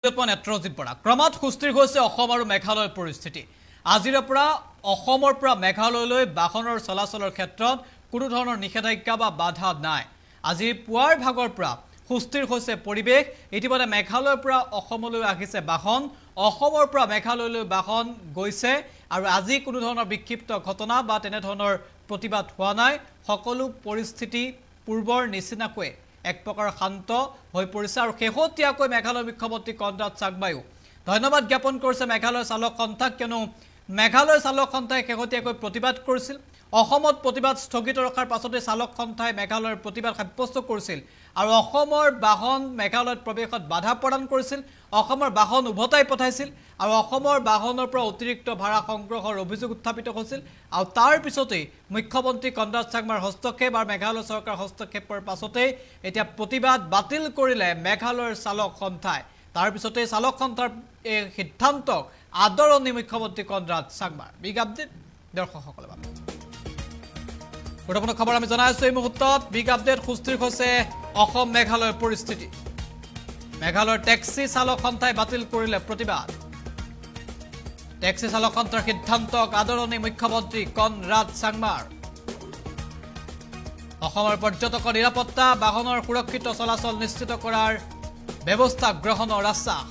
নেত্ৰজিৎ বৰা। ক্ৰমাৎ সুস্থিৰ হৈছে অসম আৰু মেঘালয়ৰ পৰিস্থিতি। আজিৰে পৰা অসমৰ পৰা মেঘালয়লৈ বাহনৰ চলাচলৰ ক্ষেত্ৰত কোনো ধৰণৰ নিষেধাজ্ঞা বা বাধা নাই। আজি পুৱাৰ ভাগৰ পৰা সুস্থিৰ হৈছে পৰিৱেশ। ইতিমধ্যে মেঘালয়ৰ পৰা অসমলৈ আহিছে বাহন, অসমৰ পৰা মেঘালয়লৈ বাহন গৈছে আৰু আজি কোনো ধৰণৰ বিক্ষিপ্ত ঘটনা বা তেনেধৰণৰ প্ৰতিবাদ হোৱা নাই। সকলো পৰিস্থিতি পূৰ্বৰ নিচিনাকৈয়ে এক প্ৰকাৰ শান্ত হৈ পৰিছে আৰু শেহতীয়াকৈ মেঘালয় মুখ্যমন্ত্ৰী কনৰাড চাংমাইও ধন্যবাদ জ্ঞাপন কৰিছে মেঘালয় চালক সন্থাক, কিয়নো মেঘালয় চালক সন্থাই শেহতীয়াকৈ প্ৰতিবাদ কৰিছিল। অসমত প্ৰতিবাদ স্থগিত ৰখাৰ পাছতে চালক সন্থাই মেঘালয়ৰ প্ৰতিবাদ সাব্যস্ত কৰিছিল আৰু অসমৰ বাহন মেঘালয়ত প্ৰৱেশত বাধা প্ৰদান কৰিছিল, অসমৰ বাহন উভতাই পঠাইছিল আৰু অসমৰ বাহনৰ পৰা অতিৰিক্ত ভাড়া সংগ্ৰহৰ অভিযোগ উত্থাপিত হৈছিল। আৰু তাৰ পিছতেই মুখ্যমন্ত্ৰী কনৰাড চাংমাৰ হস্তক্ষেপ আৰু মেঘালয় চৰকাৰৰ হস্তক্ষেপৰ পাছতেই এতিয়া প্ৰতিবাদ বাতিল কৰিলে মেঘালয়ৰ চালক সন্থাই। তাৰ পিছতেই চালক সন্থাৰ এই সিদ্ধান্তক আদৰণি মুখ্যমন্ত্ৰী কনৰাড চাংমাৰ। বিগ আপডেট দৰ্শকসকলৰ বাবে গুৰুত্বপূৰ্ণ খবৰ আমি জনাই আছো এই মুহূৰ্তত। বিগ আপডেট, সুস্থিৰ হৈছে অসম মেঘালয়ৰ পৰিস্থিতি। মেঘালয়ৰ টেক্সি চালক সন্থাই বাতিল কৰিলে প্ৰতিবাদ। টেক্সি চালক সন্থাৰ সিদ্ধান্তক আদৰণি মুখ্যমন্ত্ৰী কনৰাড চাংমাৰ। অসমৰ পৰ্যটকৰ নিৰাপত্তা, বাহনৰ সুৰক্ষিত চলাচল নিশ্চিত কৰাৰ ব্যৱস্থা গ্ৰহণৰ আশ্বাস।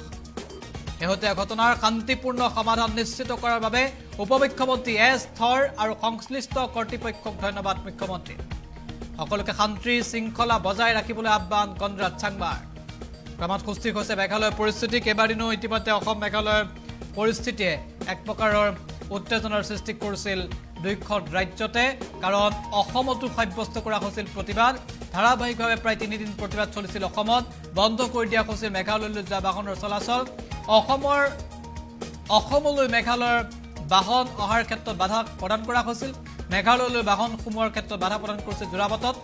শেহতীয়া ঘটনাৰ শান্তিপূৰ্ণ সমাধান নিশ্চিত কৰাৰ বাবে উপ মুখ্যমন্ত্ৰী এছ থৰ আৰু সংশ্লিষ্ট কৰ্তৃপক্ষক ধন্যবাদ মুখ্যমন্ত্ৰী। সকলোকে শান্তি শৃংখলা বজাই ৰাখিবলৈ আহ্বান কনৰাড চাংমাৰ। ক্ৰমাৎ সুস্থিৰ হৈছে মেঘালয়ৰ পৰিস্থিতি। কেইবাদিনো ইতিমধ্যে অসম মেঘালয়ৰ পৰিস্থিতিয়ে এক প্ৰকাৰৰ উত্তেজনাৰ সৃষ্টি কৰিছিল দুয়োখন ৰাজ্যতে, কাৰণ অসমতো সাব্যস্ত কৰা হৈছিল প্ৰতিবাদ। ধাৰাবাহিকভাৱে প্ৰায় 3 দিন প্ৰতিবাদ চলিছিল অসমত। বন্ধ কৰি দিয়া হৈছিল মেঘালয়লৈ যোৱা বাহনৰ চলাচল। অসমলৈ মেঘালয়ৰ বাহন অহাৰ ক্ষেত্ৰত বাধা প্ৰদান কৰা হৈছিল। মেঘালয়লৈ বাহন সোমোৱাৰ ক্ষেত্ৰত বাধা প্ৰদান কৰিছিল যোৰাবাটত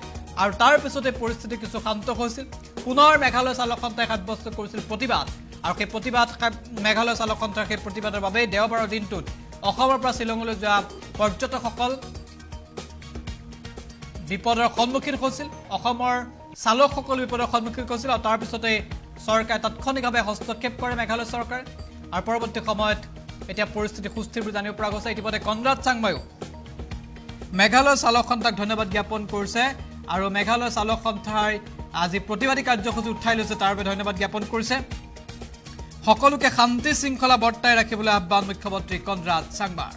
আৰু তাৰ পিছতে পৰিস্থিতি কিছু শান্ত হৈছিল। পুনৰ মেঘালয় চালক সন্থাই সাব্যস্ত কৰিছিল প্ৰতিবাদ আৰু সেই প্ৰতিবাদ, মেঘালয় চালক সন্থাৰ সেই প্ৰতিবাদৰ বাবেই দেওবাৰৰ দিনটোত অসমৰ পৰা শ্বিলঙলৈ যোৱা পৰ্যটকসকল বিপদৰ সন্মুখীন হৈছিল, অসমৰ চালকসকল বিপদৰ সন্মুখীন হৈছিল আৰু তাৰ পিছতেই চৰকাৰে তাৎক্ষণিকভাৱে হস্তক্ষেপ কৰে, মেঘালয় চৰকাৰে। আৰু পৰৱৰ্তী সময়ত এতিয়া পৰিস্থিতি সুস্থিৰ বুলি জানিব পৰা গৈছে। ইতিমধ্যে কনৰাড চাংমায়ো মেঘালয় চালক সন্থাক ধন্যবাদ জ্ঞাপন কৰিছে আৰু মেঘালয় চালক সন্থাই আজি প্ৰতিবাদী কাৰ্যসূচী উঠাই লৈছে, তাৰ বাবে ধন্যবাদ জ্ঞাপন কৰিছে। সকলোকে শান্তি শৃংখলা বৰ্তাই ৰাখিবলৈ আহ্বান মুখ্যমন্ত্ৰী কনৰাড চাংমাৰ।